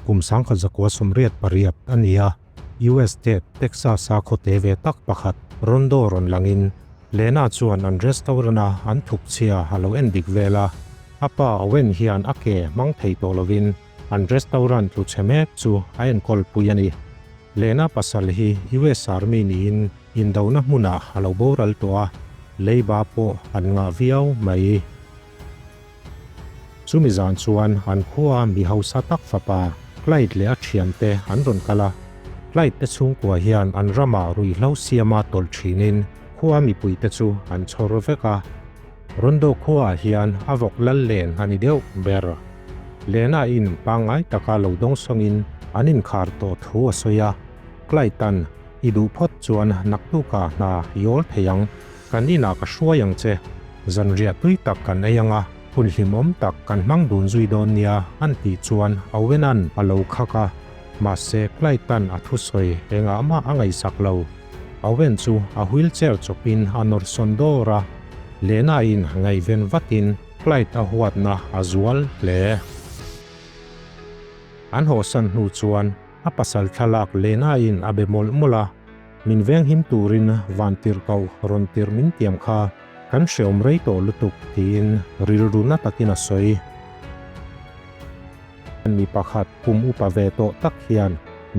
Kum 1988 a ni a, US state Texas-a khawte ve tak pakhat Rondo rawn langin Lena chuan an restaurant-a an thuk chhia a lo en dik vel a. A pa Owen hian a ke hmang thei tawh lovin an restaurant tlu chhe mek chu a enkawl pui a ni. Lena pasal hi US Army niin indona hmunah a lo boral tawh a, leiba pawh an ngah viau mai. Chumi zan chuan an khua mi hausa tak fapa Clyde leh a thiante an rawn kal a. Clyde te chhungkua hian an ramah ruihhlo siama tawlh thinin khua mipuite chu an chhawr vek a. Rondo khuaah hian a vawk lal len a ni deuh ber. Lena in pangngai taka lo dawngsawngin an inkhar tawh thu a sawi a. Clyde-a'n i duh phawt chuan naktukah hna i awl thei ang. Kan inah ka hruai ang che. Zanriah tui tak kan ei ang a, hun hlimawm tak kan hmang dun zui dawn nia an tih chuan Owen-a'n a lo khak a. Mahse, Clyde-a'n a thusawi engah mah a ngaihsak lo. Owen chu a wheelchair chawpin a nawr sawn dawr a, Lena-in ngaihven vatin Clyde a huatna a zual hle. An hawsan hnu chuan a pasal thlalak Lena-in a be mawlh mawlh a. Min venghim turin van tirh koh rawn tirh min tiam kha kan hreawm rei tawh lutuk tiin rilru na takin a sawi. Mi pakhat kum upa ve tawh tak hian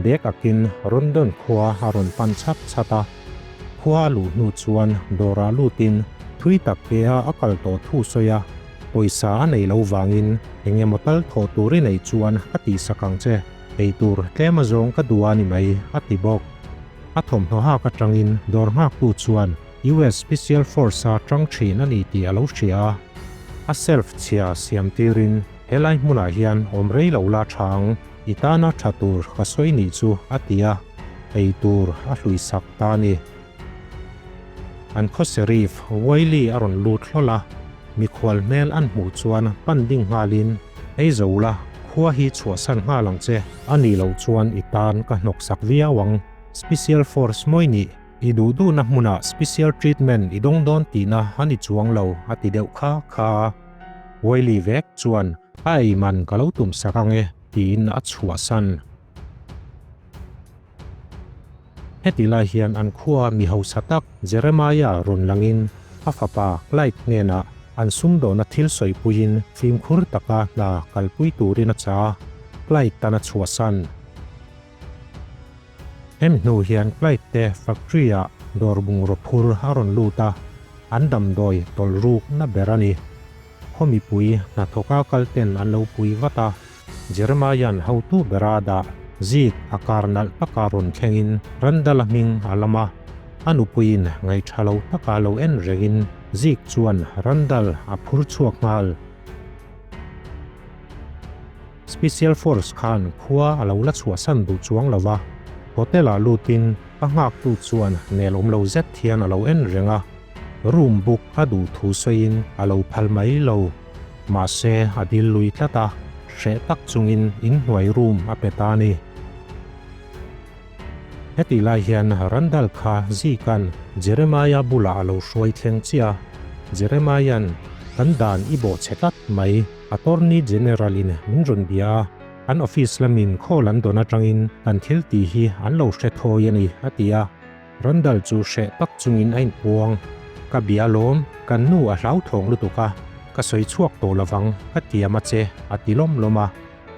bag akin Rondon khua a rawn pan chhat chhat a. Khua a luh hnu chuan dawrah lutin thui tak ke a a kal tawh thu sawi a, pawisa a nei lo vangin eng emaw tal thawh tur i nei chuan ka tihsak ang che. Eitur tlem a zawng ka duh a ni mai, a ti bawk. A thawmhnaw hak atangin dawr nghaktu chuan US Special Force-a tang thin a ni tih a lo hria a. A self chhia siam tirin helai hmunah hian awm rei lo la tha ang, i tana tha tur ka sawi nih chu, a ti a. Eitur a hluisak ta a ni. An khaw Sheriff Wiley a rawn lut hlawl a, mikhual hmel an hmuh chuan pan ding nghalin, Ei zo la, khua hi chhuahsan nghal ang che. A nih loh chuan i tan ka hnawksak viau ang. Special Force mawi nih, i duh duhna hmunah special treatment i dawng dawn tihna a ni chuang lo, a ti deuh kha kha a. Wiley vek chuan, A ei man ka lo tumsak ang e, tiin a chhuahsan. Heti lai hian an khua mi hausa tak Jeremiah rawn langin a fapa Clyde hnenah an sumdawhna thil sawipuiin fimkhur taka hna kalpui turin a cha a, Clyde tan a chhuahsan. Hemi hnu hian Clyde te factory-ah dawr bungraw phur a rawn lut a, an damdawi tawlh rukna ber a ni. Khaw mipui hnathawka kalten an lo pui vat a. Jeremiah-a'n hotu bera dah zik a kar nalh taka rawn thlengin Randall-a hming a lam a. A nupuiin ngaihṭha lo taka lo en rengin zik chuan Randall a phur chhuak nghal. Special Force khan khua a lo la chhuahsan duh chuang lo va, hotel-ah lutin a nghaktu chuan nelawm lo zet hian a lo en reng a. Room book a duh thu sawiin a lo phal mai lo. Mahse, a dil lui tlat a, hreh tak chungin inhnuai room a pe ta a ni. Hetih lai hian Randall kha Zika'n Jeremiah bulah a lo hruai thleng chiah a. Jeremiah-a'n, Kan dan i bawh chhe tlat mai, Attorney General-in min rawn bia a, an office lamin call an dawn atangin kan thil tih hi an lo hre thawi a ni, a ti a. Randall chu hreh tak chungin a inpuang. Ka bia lawm, kan nu a hlauthawng lutuk a, ka sawi chhuak tawh lovang, ka tiam a che, a ti lawm lawm a.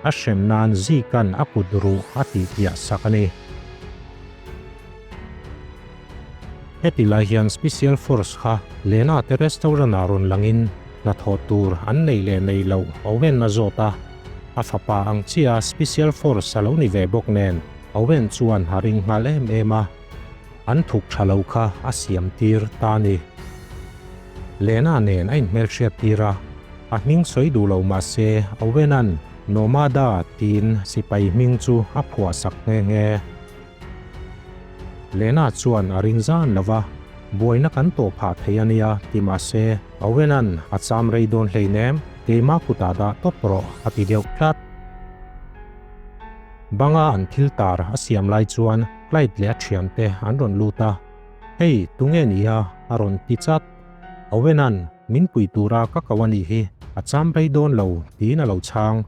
A hrem nan Zika'n a kut ruh a tihpiah sak a ni. Heti lai hian Special Force kha Lena te restaurant-ah rawn langin hnathawh tur an nei leh nei loh Owen a zawt a. A fapa ang chiah Special Force a lo ni ve bawk nen, Owen chuan a ring nghal em em a, an thuk tha lo kha a siam tir ta ni. Lena nen a inhmelhriat tir a, a hming sawi duh lo mah se Owen-a'n Nomada tiin sipai hming chu a phuah sak nghe nghe. Lena chuan a ring zan lo va, buaina kan tawh phah thei a nia ti mah se Owen-a'n a cham rei dawn hleinem, keimah kutah dah tawp rawh a ti deuh tlat. Banga an thil tar a siam lai chuan Clyde leh a thiante an rawn lut a, Hei, tunge ni a? a rawn ti chat. Owen-a'n min pui tura ka ko a nih hi, a cham rei dawn lo, tiin a lo chhang.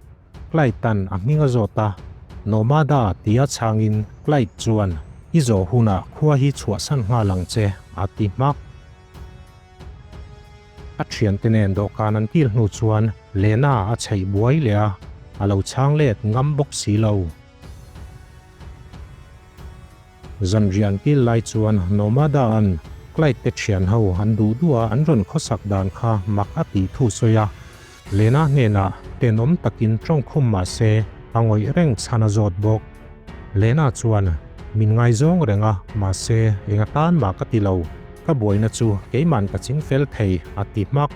Clyde-a'n a hming a zawt a, Nomada tia chhangin Clyde chuan, I zawh hunah khua hi chhuahsan nghal ang che, a ti hmak. A thiante nen dawhkan an kil hnu chuan Lena a chheih buai leh a, a lo chhang let ngam bawk si lo. Zanriah an kil lai chuan Nomada-a'n Clyde te thian ho an duh duh a an rawn khawsak dan kha mak a tih thu sawi a, Lena hnenah tenawm takin tawngkhum mah se a ngawih reng chhan a zawt bawk. Lena chuan, Min ngaizawng reng a, mahse eng atan mah ka ti lo, ka buaina chu keiman ka ching fel thei, a ti hmak.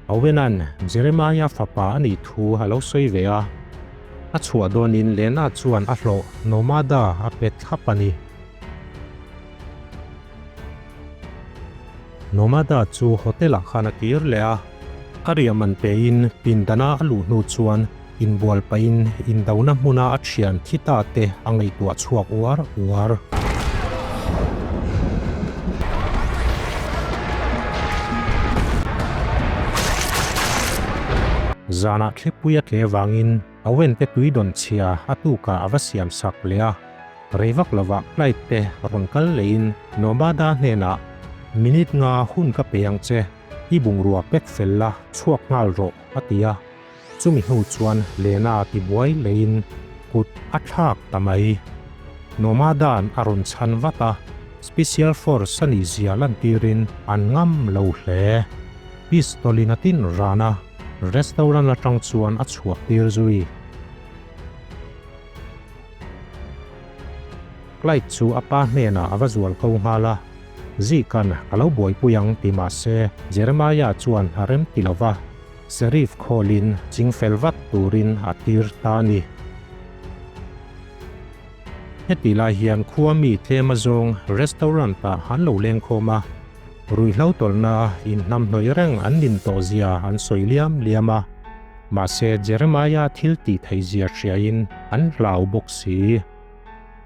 Owen-a'n Jeremiah fapa a nih thu a lo sawi ve a, a chhuah dawnin Lena chuan a hlawh Nomada a pe thlap a ni. Nomada chu hotel-ah khan a kir leh a, a riah man pein pindana a luh hnu chuan inbual pahin indona hmuna a thian thi ta te a ngaihtuah chhuak uar uar. Zanah thlipui a tle vangin Owen te tui dawn chhia a tukah a va siam sak leh a. Rei vak lovah Clyde te rawn kal leiin Nomada hnenah, Minute nga hun ka pe ang che, i bungrua pack fel la, chhuak nghal rawh, a ti a. Chumi hnu chuan Lena ti buai leiin kut a thlak ta mai. Nomada'n a rawn chhan vat a, Special Force a nih zia lantirin an ngam lo hle. Pistol in a tin ran a, restaurant atang chuan a chhuak tir zui. Clyde chu a pa hnenah a va zual ko nghal a, Zika'n ka lo buaipui ang ti mah se Jeremiah chuan a rem ti lo va, Sheriff khawlin ching fel vat turin a tir ta a ni. Heti lai hian khua mi tlem azawng restaurant-ah an lo leng khawm a, ruihhlo tawlhna inhnamhnawih reng an nin tawh zia an sawi liam liam a. Mahse Jeremiah thil tih theih zia hriain an hlau bawk si.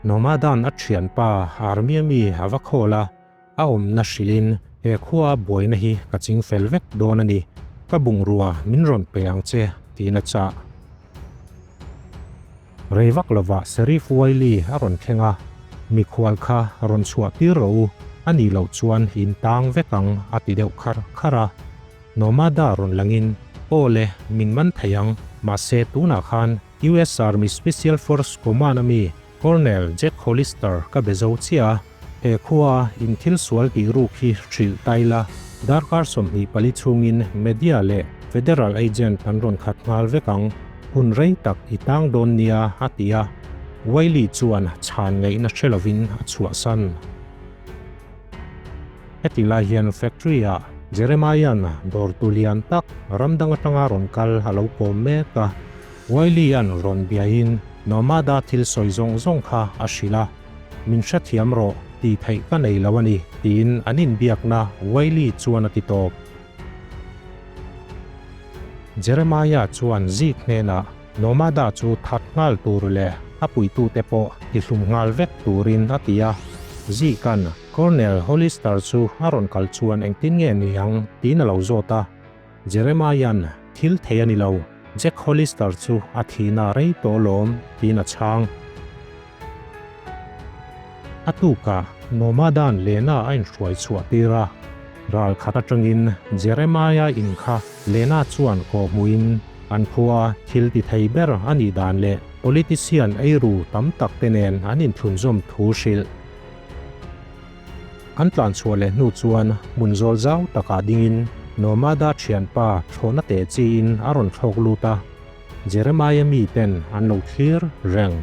Nomadan a thianpa Army ami a va khawl a, a awmna hrilhin he khua buaina hi ka ching fel vek dawn a ni, ka bungrua min rawn pe ang che tiin a chah. Rei vak lovah Sheriff Wiley a rawn thleng a, mikhual kha rawn chhuah tir rawh u, a nih loh chuan in tang vek ang a ti deuh khar khar a. Nomada rawn langin, Aw le, min man thei ang, mahse tunah khan US Army Special Force Command ami Colonel Jack Hollister ka be zo chiah a, he khua in thil sual tih ruk hi hrilh ta ila, darkar 24 chhungin media leh federal agent an rawn khat nghal vek ang, hun rei tak i tang dawn nia a ti a, Wiley chuan chhan ngaihna hre lovin a chhuahsan. Heti lai hian factory-ah Jeremiah-a'n dawrtu lian tak ram dang atanga rawn kal a lo kawm mek a. Wiley-a'n rawn biain Nomada thil sawi zawng zawng kha a hrilh a, Min hrethiam rawh, tih theih ka nei lo a ni, tiin an inbiakna Wiley chuan a ti tawp. Jeremiah chuan Zik hnenah Nomada chu that nghal tur leh a puitute pawh tihlum nghal vek turin a ti a. Zika'n Colonel Hollister chu a rawn kal chuan engtin nge ni ang tiin a lo zawt a. Jeremiah-a'n thil thei a ni lo, Jack Hollister chu a thihna rei tawh lawm tiin a chhang. A tukah Nomada'n Lena a inhruai chhuah tir a, ral khat atangin Jeremiah in kha Lena chuan kawhhmuhin an khua thil ti thei ber a nih dan leh politician eiru tam tak te nen an inthlunzawm thu hrilh. An tlan chhuah leh hnu chuan hmun zawl zau takah dingin Nomada thianpa thlawhna teh chiin a rawn thlawk lut a, Jeremiah mi ten an lo thlir reng.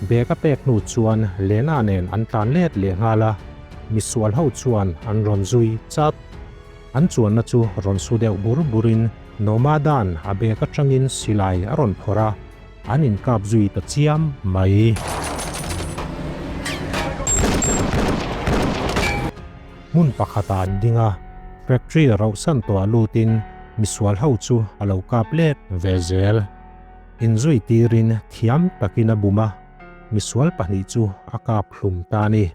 Bag a pek hnu chuan Lena nen an tlan let leh nghal a, misual ho chuan an rawn zui chat. An chuanna chu rawn su deuh bur burin Nomada'n a bag atangin silai a rawn phawrh a, an inkap zui ta chiam mai. Hmun pakhatah an ding a, factory rauhsan tawh a lutin misual ho chu a lo kap let ve zel. Inzui tirin thiam takin a bum a, misual pahnih chu a kap hlum ta a ni.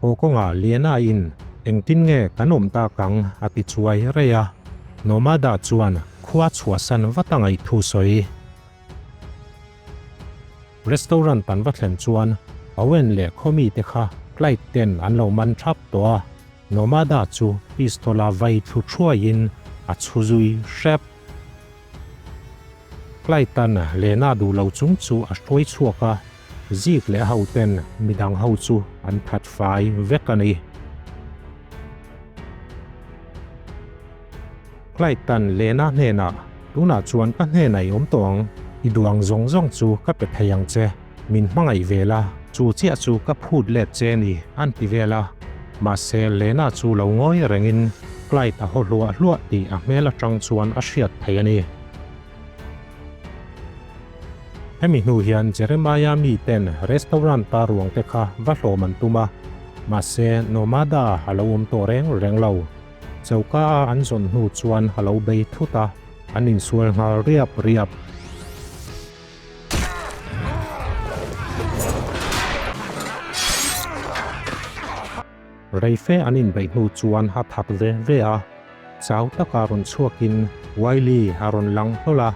Haw kawngah Liana-in engtin nge kan awm tak ang a ti chuai rei a. Nomada chuan. khua chhuahsan vat a ngaih thu sawi. Restaurant an va thlen chuan Owen leh khaw mite kha Clyde ten an lo man thap tawh a, Nomada chu pistol a vai thlu thuaiin a chhu zui hrep. Clyde-a'n Lena duh lo chung chu a hruai chhuak a, Zeke leh a hoten midang ho chu an that fai vek a ni. Clyde-a'n Lena hnenah, Tunah chuan ka hnenah i awm tawh ang, i duh ang zawng zawng chu ka pe thei ang che. Min hmangaih ve la, chu chiah chu ka phut let che ni, an ti vel a. Mahse, Lena chu lo ngawi rengin Clyde a haw hluah hluah tih a hmel atang chuan a hriat thei a ni. Hemi hnu hian Jeremiah miten restaurant pa ruang te kha va hlawm an tum a, mahse Nomada a lo awm tawh reng reng lo. Choka a an zawn hnu chuan a lo bei thut a, an insual nghal riap riap. Reife an inbeih hnu chuan a that ve ve a, chau taka rawn chhuakin Wiley a rawn lang hlawl a,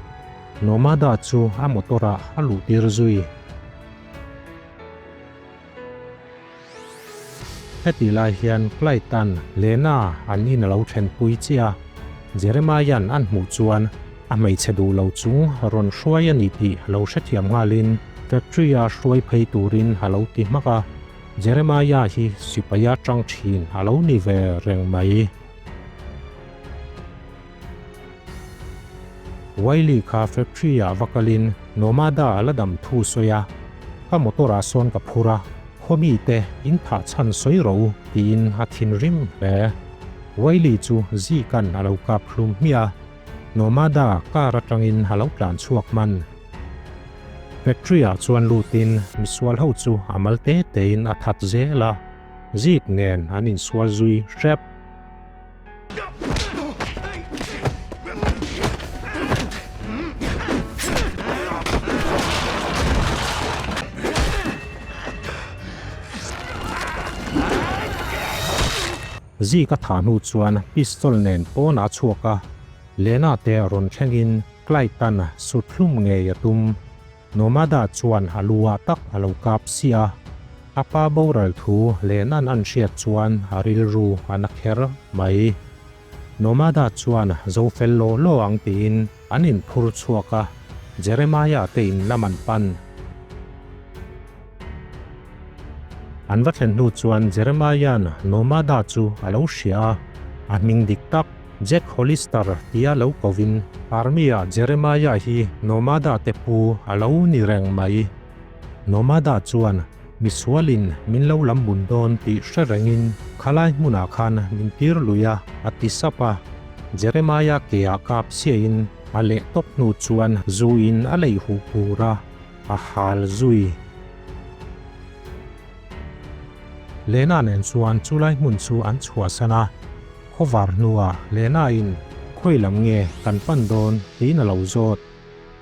Nomada chu a motor ah a luh tir zui. Hetih lai hian Clyde-a'n Lena an in a lo thenpui chiah a, Jeremiah-a'n an hmuh chuan a hmeichhe duh lo chung rawn hruai a ni tih a lo hrethiam nghalin factory-a hruai phei turin a lo ti hmak a, Jeremiah hi sipaia tang thin a lo ni ve reng mai. Wiley kha factory-ah va kalin Nomada a la dam thu sawi a, Ka motor-ah sawn ka phur a, khaw mite in thah chhan sawi ro tiin a thinrim hle. Wiley chu Zika'n a lo kap hlum hmiah a, Nomada car atangin a lo tlan chhuak hman. Factory-ah chuan lutin misual ho chu a mal te tein a that zel a, Zik nen an insual zui hrep. Zik a thah hnu chuan pistol nen pawnah a chhuak a, Lena te rawn thlengin Clyde-a'n sut hlum ngei a tum. Nomada chuan a lu ah tak a lo kap si a, a pa boral thu Lena'n an hriat chuan a rilru a na kher mai. Nomada chuan zo fel law law ang tiin an inphur chhuak a, Jeremiah te in lam an pan. An va thlen hnu chuan Jeremiah-a'n Nomada chu a lo hria a, a hming dik tak Jack Hollister tia lo kovin Army-ah Jeremiah hi Nomada te pu a lo ni reng mai. Nomada chuan misualin min lo lam bun dawn tih hre rengin khalai hmunah khan min tir lui a, a ti sap a. Jeremiah ke-ah kap chiahin a leh tawp hnu chuan zuin a leih huh pur a, a hal zui. Lena nen chuan chulai hmun chu an chhuahsan a. Khawvar hnuah Lena-in khawi lam nge kan pan dawn tiin a lo zawt.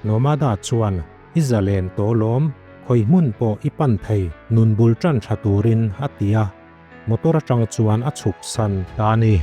Nomada chuan i zalen tawh lawm, khawi hmun pawh i pan thei nun bul tan tha turin a ti a, motor atang chuan a chhuk san ta a ni.